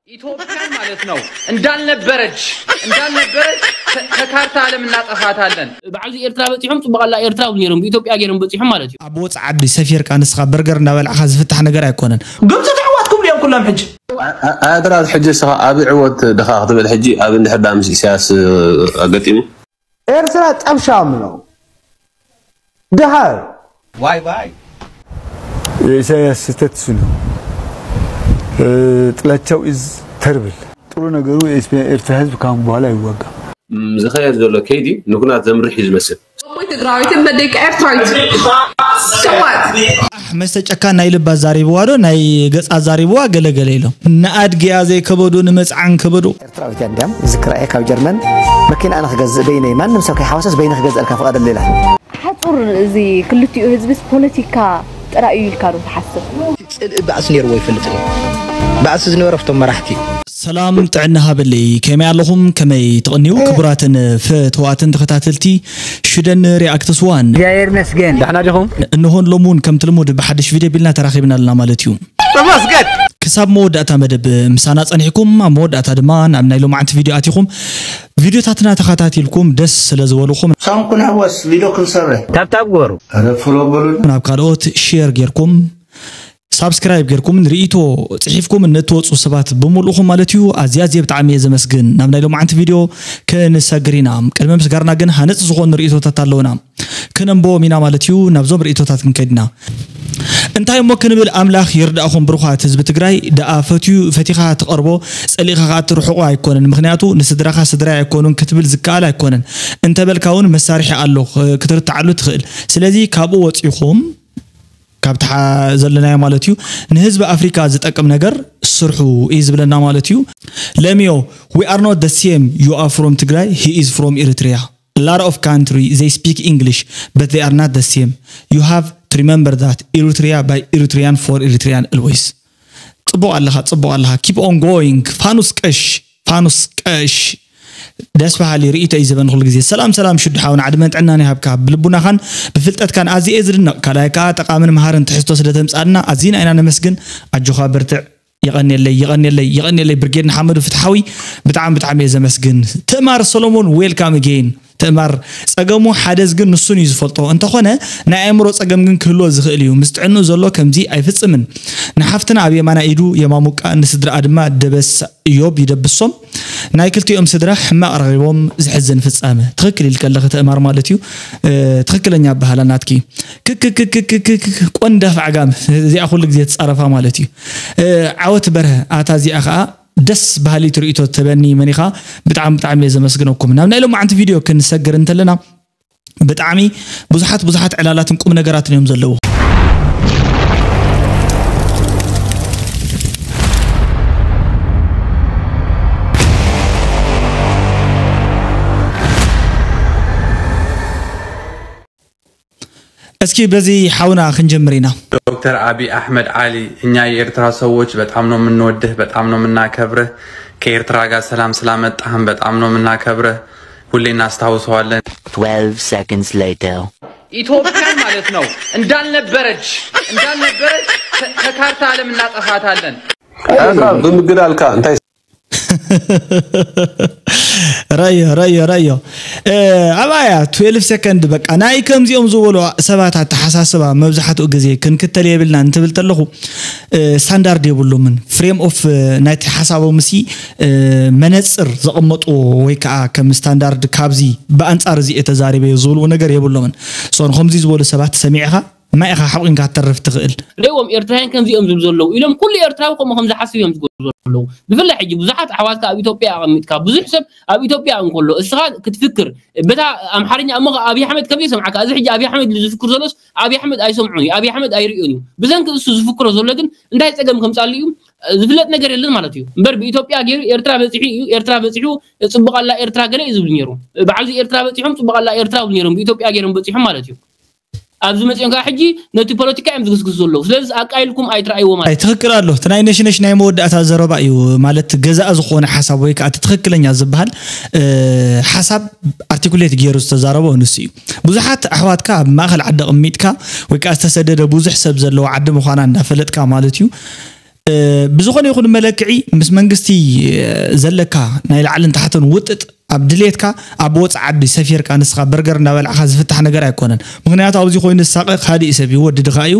ኢትዮጵያን ማለት ነው እንዳልነበረች እንዳልነበረች ከ- ከካርታ ዓለም እናጠፋታለን። በዓል ኤርትራ በጺሖም ጽቡቕ ኣላ ኤርትራ ብሉ ነይሮም ብኢትዮጵያ ገይሮም በጺሖም ማለት እዩ። ኣብ ወጻኢ ዓዲ ሰፊርካ ንስኻ በርገር እንዳበላዕኻ ዝፍታሕ ነገር ኣይኮነን። ግብፂ ትዕወት ክብሉ እዮም ኩሎም ሕጂ። ኣድራዝ ሕጂ ስኻ ኣብ ዕወት ድኻ ክትብል ሕጂ ኣብ እንድሕር ዳ ምስ ኢሳያስ ኣገጢሙ ኤርትራ ጠብሻም ነው። ድሃ ዋይ ዋይ የኢሳያስ ስህተት እሱ ነው። ጥላቻው is terrible። ጥሩ ነገሩ የኤርትራ ህዝብ ካሁን በኋላ ይዋጋ። ዝኸየድ ዘሎ ከይዲ ንኩናት ዘምርሕ እዩ ዝመስል። ኣቦይ ትግራዊትን በደቂ ኤርትራዊት ሰዋት ኣሕ መስተ ጨካን ናይ ልባ ዛሪብዋ ዶ ናይ ገጻ ዛሪብዋ ገለገለ ኢሎም ንኣድግያ ዘይከበዶ ንመጽዓን ከበዶ ኤርትራዊት እያ እንዲያም ዝክራኤ ካብ ጀርመን መኪና ኣነ ክገዝእ በይነይ ማንም ሰብ ከይሓወሰስ በይነ ክገዝእልካ ፍቐደለይ ኢላ። ሓጹር እዚ ክልቲኡ ህዝብስ ፖለቲካ ጥራይ እዩ ኢልካ ዶ ትሓስብ? ጽልኢ ባእሲ ነይርዎ ይፈልጥ ነይሩ። ባእሲ ዝነበረ ኣብቶም መራሕቲ እዩ። ሰላም ጥዕና ሃበለይ ከመይ ኣለኹም ከመይ ትቕንዩ ክቡራትን ፍትዋትን ተኸታተልቲ ሽደን ሪኣክትስ ዋን እግዚኣብሔር ይመስገን ዳሕና ዲኹም እንሆን ሎም እውን ከምቲ ልሙድ ብሓድሽ ቪድዮ ቢልና ተራኺብና ኣለና ማለት እዩ ተመስገን ክሳብ መወዳእታ መደብ ምሳና ጸኒሕኩም ኣብ መወዳእታ ድማ ናብ ናይ ሎማዓንቲ ቪድዮ ኣቲኹም ቪድዮታትና ተኸታቲልኩም ደስ ስለ ዝበልኹም ሳንኩን ሕወስ ቪድዮ ክንሰርሕ ታብታብ ግበሩ ረፍሎ በሉና ናብ ካልኦት ሼር ጌርኩም ሳብስክራይብ ጌርኩምን ርእይቶ ጽሒፍኩምን ንእትወጹ ሰባት ብምልእኹም ማለት እዩ ኣዝየ ኣዝየ ብጣዕሚ እየ ዘመስግን ናብ ናይ ሎማዓንቲ ቪድዮ ክንሰግር ኢና ቅድሚ ምስጋርና ግን ሃነጽ ዝኾኑ ርእይቶታት ኣለውና ክነንብቦም ኢና ማለት እዩ ናብዞም ርእይቶታት ክንከይድ ኢና እንታይ እሞ ክንብል ኣምላኽ ይርዳእኹም ብሩኻት ህዝቢ ትግራይ ደኣ ፈትዩ ፈቲኻ ትቐርቦ ጸሊእኻ ከዓ ትርሕቆ ኣይኮነን ምኽንያቱ ንስድራኻ ስድራይ ኣይኮኑን ክትብል ዝከኣል ኣይኮነን እንተበልካ እውን መሳርሒ ኣሎ ክትርትዓሉ ትኽእል ስለዚ ካብኡ ወፂኹም ካብቲ ዘለናዮ ማለት እዩ ንህዝቢ ኣፍሪካ ዝጠቅም ነገር ስርሑ እዩ ዝብለና ማለት እዩ ለሚዮ we are not the same you are from ትግራይ he is from Eritrea a lot of country they speak English but they are not the same you have to remember that Eritrea by Eritrean for Eritrean always ጽቡቕ ኣለኻ ጽቡቕ ኣለኻ keep on going ፋኑስ ቀሽ ፋኑስ ቀሽ ደስ በሃሊ ርእይቶ እዩ ዝበን ኩሉ ግዜ ሰላም ሰላም ሽዱ ሓውና ዕድመን ጥዕናን ይሃብካ ብልቡናኻን ብፍልጠትካን ኣዝየ እየ ዝድነቕ ካልኣይ ከዓ ጠቓምን መሃርን ትሕዝቶ ስለ ተምጻልና ኣዝና ኢና ነመስግን ኣጆኻ በርትዕ የቐንየለይ የቐንየለይ የቐንየለይ ብርጌድ ንሓመዱ ፍትሓዊ ብጣዕሚ ብጣዕሚ እየ ዘመስግን ትእማር ሰሎሞን welcome again ትእማር ጸገሙ ሓደዝ ግን ንሱን እዩ ዝፈልጦ እንተኾነ ናይ ኣእምሮ ጸገም ግን ክህልዎ ዝኽእል እዩ ምስ ጥዕንኡ ዘሎ ከምዚ ኣይፍጽምን ንሓፍትና ኣብ የማና ኢዱ የማሙቃ ንስድራኣ ድማ ደበስ እዮብ ይደብሶም ናይ ክልቲኦም ስድራ ሕማቕ ረኺቦም ዘሕዝን ፍጻመ ትኽክል ኢልከለኺ ትእማር ማለት እዩ ትኽክለኛ ኣበሃላ ናትኪ ክክክክክክክ ቆንዳፍ ዓጋም እዚኣ ኩሉ ግዜ ትጻረፋ ማለት እዩ ዓወት በርሀ ኣታ እዚኣ ከዓ ደስ በሃሊት ርእቶ ትበኒ መኒኻ ብጣዕሚ ብጣዕሚ እየ ዘመስግነኩም ናብ ናይ ሎማዓንቲ ቪድዮ ክንሰግር እንተለና ብጣዕሚ ብዙሓት ብዙሓት ዕላላትን ቁም ነገራትን እዮም ዘለዉ እስኪ በዚ ሓውና ክንጀምር ኢና። ዶክተር አብይ አህመድ አሊ እኛ የኤርትራ ሰዎች በጣም ነው የምንወድህ በጣም ነው የምናከብርህ ከኤርትራ ጋር ሰላም ስላመጣህም በጣም ነው የምናከብርህ ሁሌ እናስታውሰዋለን። Twelve seconds later ኢትዮጵያን ማለት ነው እንዳልነበረች እንዳልነበረች ከካርታ ዓለም እናጠፋታለን። ኤርትራ ብምግዳልካ እንታይ ረዮ ረዮ ረዮ ኣባያ ትዌልፍ ሰከንድ በቃ ናይ ከምዚኦም ዝበሉ ሰባት ኣተሓሳስባ መብዛሕትኡ ግዜ ክንክተል የብልና እንትብል ተለኹ ስታንዳርድ የብሉምን frame of ናይቲ ሓሳቦም ሲ መነፅር ዘቐመጥዎ ወይ ከዓ ከም ስታንዳርድ ካብዚ ብኣንፃር እዚ እየ ተዛሪበዮ ዝብልዎ ነገር የብሎምን so ንከምዚ ዝበሉ ሰባት ሰሚዕኻ ማይ ኢኻ ሓቑንካ ክትተርፍ ትኽእል። ርእዎም ኤርትራውያን ከምዚኦም ዝብሉ ዘለዉ ኢሎም ኩሉ ኤርትራዊ ከምኡ ከም ዝሓስብ እዮም ዝገብሩ ዘለዉ። ብፍላይ ሕጂ ብዙሓት ኣሕዋትካ ኣብ ኢትዮጵያ ኣቐሚጥካ ብዙሕ ሰብ ኣብ ኢትዮጵያ እንከሎ እስኻ ክትፍክር በታ ኣምሓርኛ እሞ ኣብይ ኣሕመድ ከም ዘይሰምዓካ እዚ ሕጂ ኣብይ ኣሕመድ ኢሉ ዝፍክር ዘሎስ ኣብይ ኣሕመድ ኣይሰምዖን እዩ ኣብይ ኣሕመድ ኣይርእዮን እዩ ብሰንኪ እሱ ዝፍክሮ ዘሎ ግን እንታይ ጸገም ከምጻሉ እዩ ዝፍለጥ ነገር የለን ማለት እዩ እምበር ብኢትዮጵያ ገይሩ ኤርትራ በጺሑ እዩ ኤርትራ በጺሑ ጽቡቕ ኣላ ኤርትራ ገለ እዩ ዝብል ነይሩ በዓል ኤርትራ በጺሖም ጽቡቕ ኣላ ኤርትራ ዝብሉ ነይሮም ብኢትዮጵያ ገይሮም በጺሖም ማለት እዩ ኣብዚ መጺኦም ከዓ ሕጂ ነቲ ፖለቲካ እዮም ዝግስግሱ ዘለዉ ስለዚ ኣቃይልኩም ኣይትረኣይዎ ማለት ትክክል ኣሎ እቲ ናይ ነሽነሽ ናይ መወዳእታ ዘረባ እዩ ማለት ገዛእ ዝኮነ ሓሳብ ወይ ከዓ እቲ ትክክለኛ ዝበሃል ሓሳብ ኣርቲኩሌት ገይሩ ዝተዛረቦ ንሱ እዩ ብዙሓት ኣሕዋትካ ኣብ ማእከል ዓዲ ቅሚጥካ ወይ ከዓ ዝተሰደደ ብዙሕ ሰብ ዘለዎ ዓዲ ምኳና እንዳፈለጥካ ማለት እዩ ብዝኾነ ይኹን መለክዒ ምስ መንግስቲ ዘለካ ናይ ላዕልን ታሕትን ውጥጥ ኣብ ድሌትካ ኣብ ወፃ ዓዲ ሰፊርካ ንስኻ በርገር እናበላዕካ ዝፍታሕ ነገር ኣይኮነን። ምክንያቱ ኣብዚ ኮይኑ ዝሳቐ ካልእ ሰብ እዩ፣ ወዲ ድኻ እዩ፣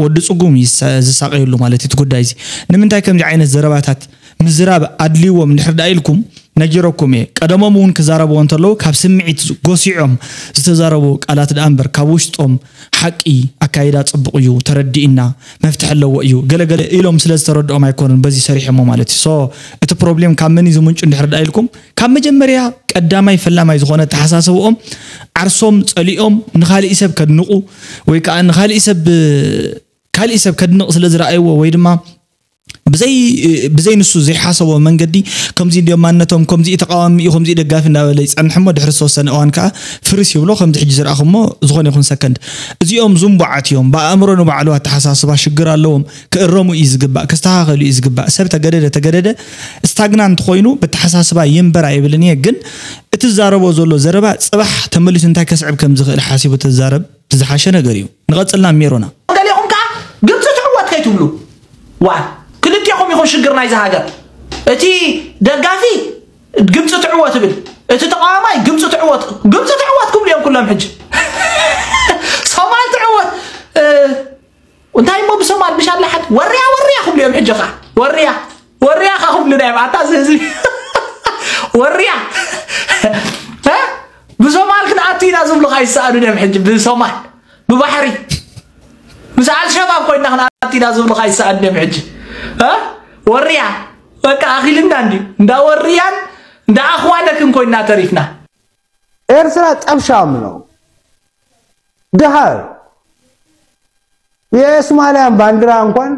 ወዲ ፅጉም እዩ ዝሳ- ዝሳቐየሉ ማለት እዩ እቲ ጉዳይ እዚ። ንምንታይ ከምዚ ዓይነት ዘረባታት ምዝራብ ኣድልዎም እንድሕር ደኣ ኢልኩም ነጊረኩም እየ። ቀደሞም እውን ክዛረብዎ እንተለዉ ካብ ስምዒት ጎሲዖም ዝተዛረቡ ቃላት ደኣ እምበር ካብ ውሽጦም ሓቂ ኣካይዳ ጽቡቕ እዩ፣ ተረዲእና፣ መፍትሒ ኣለዎ እዩ፣ ገለገለ ኢሎም ስለ ዝተረድኦም ኣይኮኑን በዚ ሰሪሖሞ ማለት እዩ። So እቲ ፕሮብሌም ካብ መን እዩ ዝምንጩ እንድሕር ደኣ ኢልኩም ካብ መጀመርያ ቀዳማይ ፈላማይ ዝኾነ ኣተሓሳስብኦም ዓርሶም ጸሊኦም ንኻልእ ሰብ ከድንቑ ወይ ከዓ ንኻልእ ሰብ ካልእ ሰብ ከድንቕ ስለ ዝረኣይዎ ወይ ድማ ብዘይ ብዘይ ንሱ ዘይሓሰቦ መንገዲ ከምዚ እንዲኦም ማንነቶም ከምዚ ተቃዋሚ እዩ ከምዚ ደጋፊ እናበለ ይጸንሕ እሞ ድሕሪ ዝተወሰነ እዋን ከዓ ፍርስ ይብሎ። ከምዚ ሕጂ ዝረኣኹሞ ዝኾነ ይኹን ሰከንድ እዚኦም ዝንቡዓት እዮም። ብኣእምሮ ንባዕሉ ኣተሓሳስባ ሽግር ኣለዎም። ክእረሙ እዩ ዝግባእ፣ ክስተኻኸሉ እዩ ዝግባእ። ሰብ ተገደደ ተገደደ ስታግናንት ኮይኑ ብተሓሳስባ ይንበር ኣይብልን እየ። ግን እቲ ዝዛረቦ ዘሎ ዘረባ ጽባሕ ተመሊሱ እንታይ ከስዕብ ከም ዝኽእል ሓሲቡ ተዛረብ ዝሓሸ ነገር እዩ። ንቐጽልና ሜሮና። ገሊኹም ከዓ ግብፂ ትዕወት ከይትብሉ። ዋ ክልቲኹም ኢኹም ሽግር ናይዚ ሃገር። እቲ ደጋፊ ግብፂ ትዕወት ይብል፣ እቲ ተቃዋማይ ግብፂ ትዕወት። ግብፂ ትዕወት ክብሉ እዮም ኩሎም ሕጂ። ሶማል ትዕወት። እ፣ እንታይ እሞ ብሶማል ምሽ ኣላ ሓድ ወርያ ወርያ ክብሉ እዮም ሕጂ ኸዓ። ወርያ ወርያ ኸዓ ክብሉ ናይ ኣታ እዚ ህዝቢ። ወርያ። እ? ብሶማል ክንኣቱ ኢና ዝብሉ ኸዓ ይሰኣኑ እዮም ሕጂ ብሶማል። ብባሕሪ ምስ ኣልሸባብ ኮይና ክንኣቲና ዝብሉ ካይሰኣድም ሕጂ እ? ወርያ በቃ ኣኺልና እንዲ እንዳ ወርያን እንዳ ኣኽዋነክን ኮይና ተሪፍና። ኤርትራ ጠብሻም ነው። ድሃ የሶማሊያን ባንዲራ እንኳን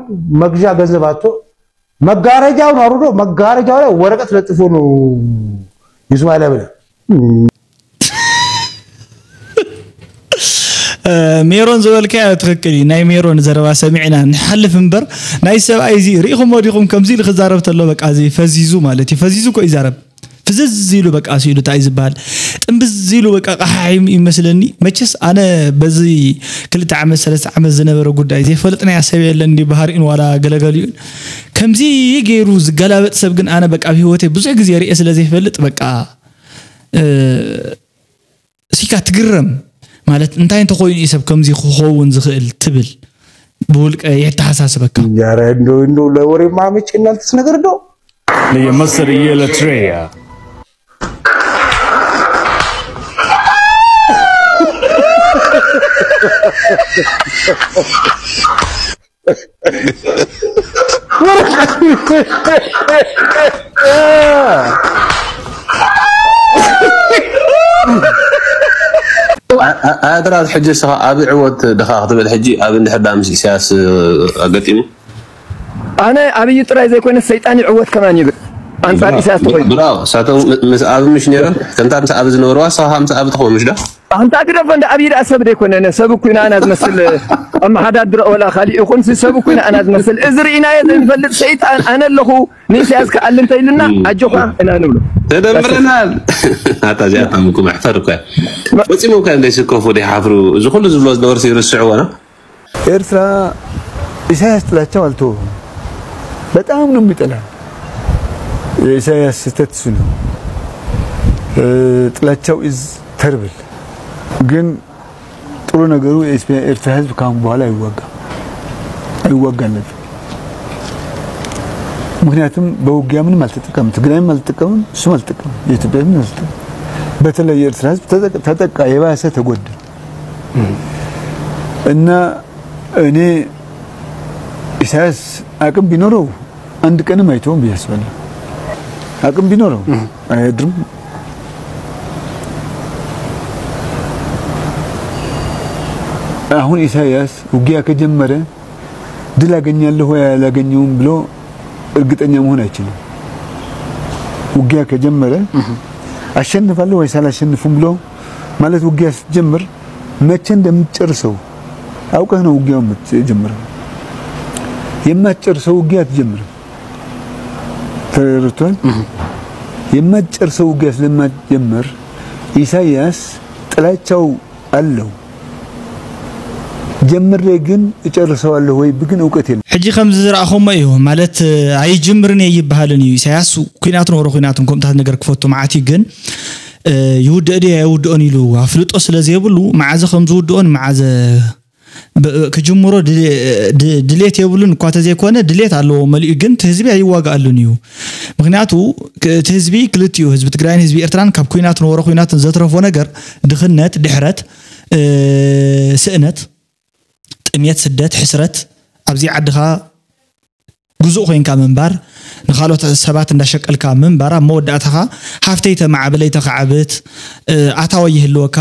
መግዣ ገንዘብ አጥቶ መጋረጃውን አውርዶ መጋረጃው ላይ ወረቀት ለጥፎ ነው የሶማሊያ ብለ ሜሮን ዝበልካዮ ትኽክል እዩ። ናይ ሜሮን ዘረባ ሰሚዕና ንሓልፍ እምበር ናይ ሰብኣይ እዚ ርኢኹሞ ዲኹም? ከምዚ ኢሉ ክዛረብ ተሎ በቃ እዚ ፈዚዙ ማለት እዩ። ፈዚዙ እኮ ይዛረብ። ፍዝዝ ኢሉ በቃ ስኢሉ እንታይ ዝበሃል ጥምብዝ ኢሉ በቃ ቃሓሒም ይመስለኒ። መቸስ ኣነ በዚ ክልተ ዓመት ሰለስተ ዓመት ዝነበረ ጉዳይ ዘይፈልጥ ናይ ሰብ የለን እንዲ ባህሪኡን ዋላ ገለገሊኡን ከምዚ ገይሩ ዝገላበጥ ሰብ ግን ኣነ በቃ ኣብ ህይወተይ ብዙሕ ግዜ ርኤ ስለ ዘይፈልጥ በቃ ሲካ ትግረም ማለት እንታይ እንተኾይኑ እዩ ሰብ ከምዚ ክኸውን ዝኽእል ትብል ብውልቀ የተሓሳስበካ። ኧረ እንደው እንደው ለወሬማ መቼ እናልትስ ነገር እንደው ለየመሰር እየለትሬያ ኣድራ ሕጂ ስኻ ኣብ ዕወት ድኻ ክትብል ሕጂ ኣብ እንድሕር ዳ ምስ ኢሳያስ ኣገጢሙ ኣነ ኣብይ ጥራይ ዘይኮነ ሰይጣን ይዕወት ከማን ይብል ኣንጻር ኢሳያስ ተኾይኑ ብራው ሳቶም ምስ ኣብ ምሽ ነይሮም ከምታ ምስ ኣብ ዝነበርዋ ስኻ ምስ ኣብ ተኾኑ ምሽ ዳ ኣንታ ግደፎ እንደ ኣብይ ደኣ ሰብ ደይኮነ ሰብ እኮ ኢና ኣና ዝመስል ኣመሓዳድሮ ወላ ካሊእ ይኹን ሰብ እኮ ኢና ኣና ዝመስል እዚ ርኢናዮ ዘይንፈልጥ ሰይጣን ኣነ ኣለኹ ንኢሳያስ ክኣሊ እንተ ኢሉና ኣጆኻ ኢና ንብሎ ተደምረናል ኣታ እዚኣ ታምኩ መሕፈር እኮ ፈጺሙ እኮ እንደ ስከፉ ደይ ሓፍሩ እዚ ኩሉ ዝብሎ ዝነበሩ ይርስዕዎ ነው ኤርትራ ኢሳያስ ጥላቻው አልተወ በጣም ነው የሚጠላ የኢሳያስ ስህተት እሱ ነው ጥላቻው is terrible ግን ጥሩ ነገሩ የኤርትራ ህዝብ ካሁን በኋላ አይዋጋ አይዋጋለት ምክንያቱም በውጊያ ምንም አልተጠቀምም ትግራይም አልተጠቀምም እሱም አልተጠቀምም የኢትዮጵያ ምንም አልተጠቀምም በተለይ የኤርትራ ህዝብ ተጠቃ የባሰ ተጎዳ እና እኔ ኢሳያስ አቅም ቢኖረው አንድ ቀንም አይተውም ብዬ አስባለሁ። አቅም ቢኖረው አያድርም። አሁን ኢሳያስ ውጊያ ከጀመረ ድል አገኛለሁ ወይ አላገኘውም ብሎ እርግጠኛ መሆን አይችልም። ውጊያ ከጀመረ አሸንፋለሁ ወይስ አላሸንፍም ብሎ ማለት ውጊያ ስትጀምር መቼ እንደምትጨርሰው አውቀህ ነው ውጊያው የምትጀምረው። የማትጨርሰው ውጊያ አትጀምርም። ተረድቷል። የማትጨርሰው ውጊያ ስለማትጀምር ኢሳያስ ጥላቻው አለው። ጀምሬ ግን እጨርሰዋለሁ ወይ ብግን እውቀት የለ። ሕጂ ከምዚ ዝረኣኹሞ እዩ ማለት፣ ኣይጅምርን እየ ይበሃልን እዩ። ኢሳያስ ኩናት ነበረ፣ ኩናትን ከምታት ነገር ክፈቱ መዓት እዩ። ግን ይውድኦ ድየ ኣይውድኦን ኢሉ ኣፍልጦ ስለ ዘይብሉ፣ መዓዘ ከም ዝውድኦን መዓዘ ክጅምሮ ድሌት የብሉን እኳ ተዘይኮነ፣ ድሌት ኣለዎ መሊኡ። ግን እቲ ህዝቢ ኣይዋጋኣሉን እዩ። ምክንያቱ እቲ ህዝቢ ክልቲኡ፣ ህዝቢ ትግራይን ህዝቢ ኤርትራን፣ ካብ ኩናት ነበረ ኩናትን ዘትረፎ ነገር ድኽነት፣ ድሕረት፣ ስእነት፣ ጥሜት፣ ስደት፣ ሕስረት፣ ኣብዚ ዓድኻ ግዙእ ኮይንካ ምንባር፣ ንኻልኦት ሰባት እንዳሸቀልካ ምንባር፣ ኣብ መወዳእታኻ ሃፍተይ ተማዕብለይ ተኻዕብት፣ ኣታዊ ይህልወካ፣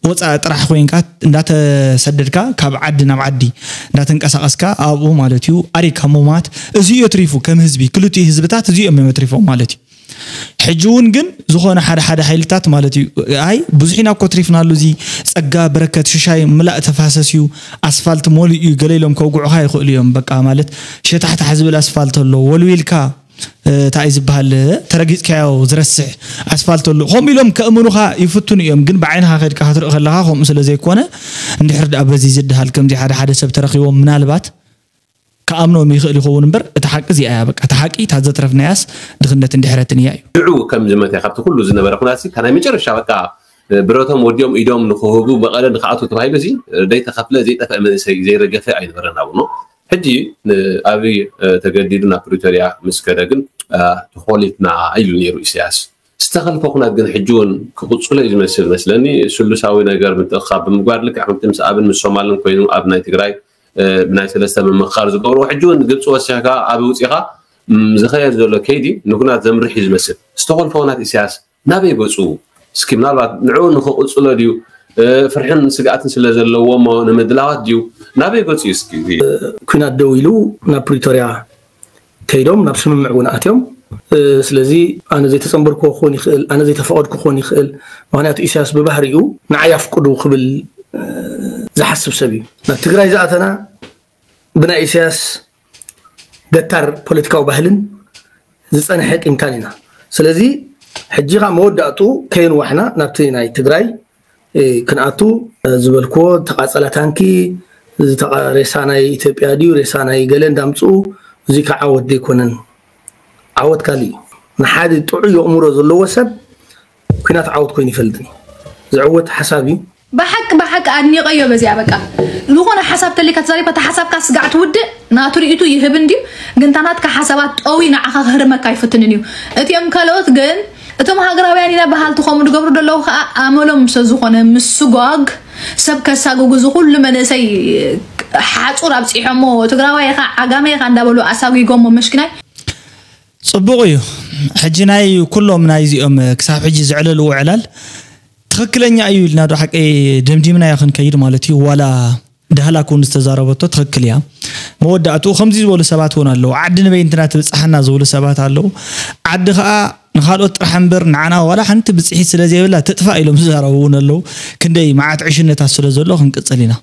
ወፃኢ ጥራሕ ኮይንካ እንዳተሰደድካ ካብ ዓዲ ናብ ዓዲ እንዳተንቀሳቀስካ ኣብኡ ማለት እዩ ኣሪካ ምማት። እዚ እዩ ትሪፉ ከም ህዝቢ፣ ክልቲኡ ህዝብታት እዚ እዮም የትሪፎም ማለት እዩ። ሕጂ እውን ግን ዝኾነ ሓደ ሓደ ሓይልታት ማለት እዩ፣ ኣይ ብዙሕ ኢና እኮ ትሪፍናሉ፣ እዚ ፀጋ በረከት ሽሻይ ምላእ ተፋሰስ እዩ፣ ኣስፋልት ሞሉ እዩ፣ ገለ ኢሎም ከውግዑኻ ይኽእሉ እዮም። በቃ ማለት ሸታሕታሕ ዝብል ኣስፋልት ኣሎ፣ ወልዊልካ እንታይ ዝበሃል ተረጊፅካዮ ዝረስሕ ኣስፋልት ኣሎ፣ ከምኡ ኢሎም ከእምኑኻ ይፍትኑ እዮም። ግን ብዓይንኻ ከድካ ክትርኢ ከለኻ ከምኡ ስለ ዘይኮነ፣ እንድሕር ደኣ በዚ ዝድሃል ከምዚ ሓደ ሓደ ሰብ ተረኺቦም ምናልባት ክኣምኖም ይኽእል ይኸውን እምበር፣ እቲ ሓቂ እዚኣ እያ። በቃ እቲ ሓቂ፣ እታ ዘትረፍናያስ ድኽነትን ድሕረትን እያ እዩ። ሽዑ ከም ዝመተ ካብቲ ኩሉ ዝነበረ ኩናት እታ ናይ መጨረሻ በቃ ብረቶም ወዲኦም ኢዶም ንኽህቡ መቐለ ንኽኣቱ ተባሂሉ እዚ ዘይተኸፍለ ዘይጠፍአ መንእሰይ ዘይረገፈ ኣይነበረን ኣብኡ። ሕጂ ኣብይ ተገዲዱ ናብ ፕሪቶርያ ምስ ከደ ግን ተኾሊፍና ኢሉ ነይሩ ኢሳያስ። ዝተኸልፈ ኩናት ግን ሕጂ እውን ክቕፅሎ እዩ ዝመስል መስለኒ። ስሉሳዊ ነገር ምትእኽኻብ ብምግባር ልክዕ ከምቲ ምስ ኣብን ምስ ሶማልን ኮይኑ ኣብ ናይ ትግራይ ብናይ ሰለስተ ምምኽኻር ዝገብርዎ ሕጂ እውን ግብፂ ወሲኽካ ኣብ ውፂኻ ዝኸየድ ዘሎ ከይዲ ንኩናት ዘምርሕ እዩ ዝመስል። ዝተኾልፈ ኩናት ኢሳያስ ናበይ ገፁ? እስኪ ምናልባት ንዕኡ ንኽቕፅሎ ድዩ ፍርሕን ስግኣትን ስለ ዘለዎ እሞ ንምድላዋት ድዩ ናበይ ገፁ እዩ? እስኪ ኩናት ደው ኢሉ ናብ ፕሪቶርያ ከይዶም ናብ ስምምዕ እውን ኣትዮም። ስለዚ ኣነ ዘይተፀንበርክዎ ክኾን ይኽእል፣ ኣነ ዘይተፈቐድኩ ክኾን ይኽእል። ምክንያቱ ኢሳያስ ብባህሪኡ ንዓይ ኣፍቅዱ ክብል ዝሓስብ ሰብ እዩ። ናብ ትግራይ ዝኣተና ብናይ ኢሳያስ ገታር ፖለቲካዊ ባህልን ዝፀንሐ ቂምታን ኢና። ስለዚ ሕጂ ኻ መወዳእቱ ከየንዋሕና ናብቲ ናይ ትግራይ ክንኣቱ ዝበልክዎ ዝተቃፀላ ታንኪ፣ ሬሳ ናይ ኢትዮጵያ ድዩ ሬሳ ናይ ገለ እንዳምፅኡ፣ እዚ ከዓ ዓወት ዘይኮነን። ዓወት ካሊእ እዩ። ንሓደ ጥዑይ ኣእምሮ ዘለዎ ሰብ ኩናት ዓወት ኮይኑ ይፈልጥን እዩ። ዝዕወት ሓሳብ እዩ። ብሓቂ ብሓቂ ኣድኒቀዮ በዚኣ በቃ። ዝኾነ ሓሳብ ተሊካ ተዛሪብካ እታ ሓሳብካ ስጋዕ ትውድእ ናቱ ርእይቱ ይህብ እንድዩ፣ ግን እታ ናትካ ሓሳባት ጠዊ ንዓኻ ክህርመካ ኣይፍትንን እዩ። እቲኦም ካልኦት ግን እቶም ሃገራውያን ኢና በሃልቲ ከምኡ ዝገብሩ ዘለዉ ከዓ ኣመሎም ስለ ዝኾነ ምስጓግ ሰብ ከሳግጉ እዚ ኩሉ መንእሰይ ሓፁር ኣብፂሖሞ ትግራዋይ ኢኻ ዓጋመ ኢኻ እንዳበሉ ኣሳጒጎሞ መሽኪናይ። ፅቡቕ እዩ። ሕጂ ናይ ኩሎም ናይዚኦም ክሳብ ሕጂ ዘዕለልዎ ዕላል ትኽክለኛ እዩ ኢልና ዶ ሓቀይ ደምዲምናዮ ክንከይድ ማለት እዩ። ዋላ ዳህላክ እውን ዝተዛረበቶ ትኽክል እያ። መወዳእትኡ ከምዚ ዝበሉ ሰባት እውን ኣለዉ። ዓዲ ንበይንትና ትብፅሓና ዝብሉ ሰባት ኣለዉ። ዓዲ ከዓ ንኻልኦት ጥራሕ እምበር ንዓና ዋላ ሓንቲ ብፅሒት ስለ ዘይብላ ትጥፋእ ኢሎም ዝዛረቡ እውን ኣለዉ። ክንደይ መዓት ዕሽነታት ስለ ዘሎ ክንቅፅል ኢና።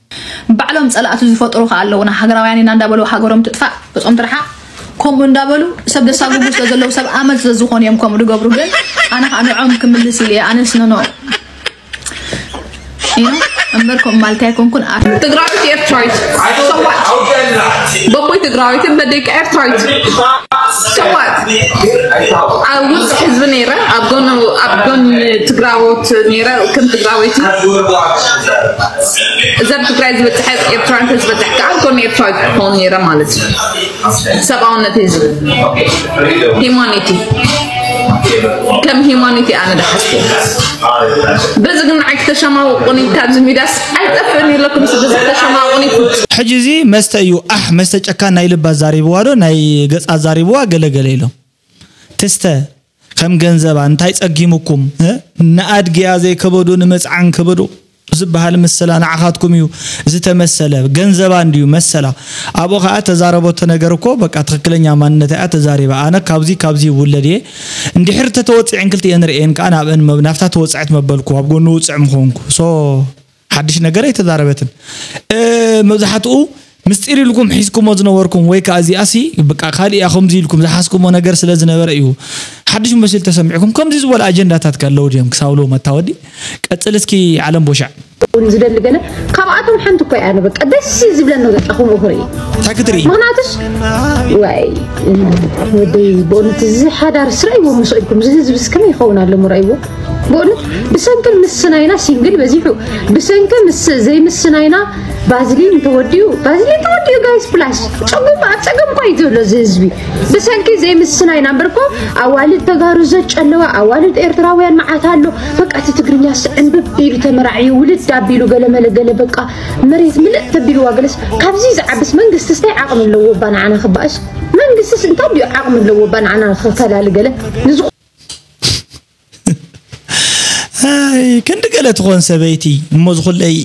ባዕሎም ፀላእቲ ዝፈጥሩ ከዓ ኣለዉ። ንሃገራውያን ኢና እንዳበሉ ሃገሮም ትጥፋእ ገፆም ትርሓቕ። ከምኡ እንዳበሉ ሰብ ዘሳጉጉ ስለ ዘለዉ ሰብ ኣመል ስለ ዝኾኑ እዮም ከምኡ ዝገብሩ። ግን ኣነ ከዓ ንዖም ክምልስ ኢለ እየ። ኣነስ ነኖ እምበር ከምኡ ማለት ኣይኮንኩን። ኣር- ትግራዊት ኤርትራዊት ሰዋት በቦይ ትግራዊትን በደቂ ኤርትራዊት ሰዋት ኣብ ውስጥ ህዝቢ ነይረ ኣብ ጎኑ ኣብ ጎን ትግራዎት ነይረ ከም ትግራወይቲ ዘር ትግራይ ዝበፅሐ ኤርትራን ተዝበፅሕ ከዓ ጎን ኤርትራዊት ክኸውን ነይረ ማለት እዩ። ሰብኣውነት ህዝቢ ሂማኒቲ ከም ሂማኒቲ ኣነ ደሓስኩ በዚ ግን ንዓይ ክተሸማውቁኒ ካብዚ ሚዳስ ኣይጠፍእን ይለኩም ስለ ዝተሸማውቁኒ ፍጹም ሕጂ እዚ መስተ እዩ ኣሕ መስተ ጨካን ናይ ልባ ዛሪብዋ ዶ ናይ ገጻ ዛሪብዋ ገለ ገለ ኢሎም ትስተ ከም ገንዘባ እንታይ ጸጊሙኩም ንኣድግያ ዘይከበዶ ንመጽዓን ከበዶ ዝበሃል ምስላ ንዓኻትኩም እዩ ዝተመሰለ ገንዘባ እንድዩ መሰላ ኣብኡ ከዓ ተዛረበቶ ነገር እኮ በቃ ትክክለኛ ማንነታ እያ ተዛሪባ ኣነ ካብዚ ካብዚ ይውለድ እየ እንድሕር ተተወፅዐን ክልቲኤን ርእየን ከዓ ናብአን ናብታ ተወፅዐት መበልኩ ኣብ ጎኑ ውፅዕ ምኾንኩ so ሓድሽ ነገር ኣይተዛረበትን መብዛሕትኡ ምስጢር ኢልኩም ሒዝኩሞ ዝነበርኩም ወይ ከዓ እዚኣሲ በቃ ካልእ እያ ከምዚ ኢልኩም ዝሓዝኩሞ ነገር ስለ ዝነበረ እዩ ሓድሽ መሲሉ ተሰሚዕኩም ከምዚ ዝበሉ ኣጀንዳታት ከለዉ ድዮም ክሳብ ሎሚ መታወዲ? ቀጽል እስኪ ዓለም ቦሻዕ። እውን ዝደሊ ገለ ካብኣቶም ሓንቲ እኮ እያ። ኣነ በቃ ደስ ዝብለኒ በቃ ከምኡ ክርኢ። እንታይ ክትርኢ? ምኽንያቱስ ዋይ ወደይ ብእውነት እዚ ሓዳር ስራይዎ ምስ ኢልኩም እዚ ህዝቢ ከመይ ይኸውን ኣሎ ምራይዎ ብእውነት ብሰንክን ምስናይና ሲንግል በዚሑ ብሰንኪ ምስ ዘይምስናይና ባዝሊን ተወዲኡ ባዝሊን ተወዲኡ ጋይስ ፕላስ ጸጉም ኣብ ጸገም እኮ እዩ ዘሎ እዚ ህዝቢ ብሰንኪ ዘይምስናይና እምበር እኮ ኣዋልድ ተጋሩ ዘጨለዋ ኣዋልድ ኤርትራውያን መዓት ኣሎ በቃ እቲ ትግርኛ ስዕንብብ ኢሉ ተመራዕዩ ውልድ ኣቢሉ ገለመለ ገለ በቃ መሬት ምልእ ተቢልዋ ገለስ ካብዚ ዝዓብስ መንግስቲ ስታይ ዓቕሚ ኣለዎ ባንዓና ክባእስ መንግስትስ እንታይ ድዩ ዓቕሚ ኣለዎ ባንዓና ክፈላሊ ገለ ንዝኾ ኣይ ክንዲ ገለ ትኾን ሰበይቲ እሞ ዝኹለይ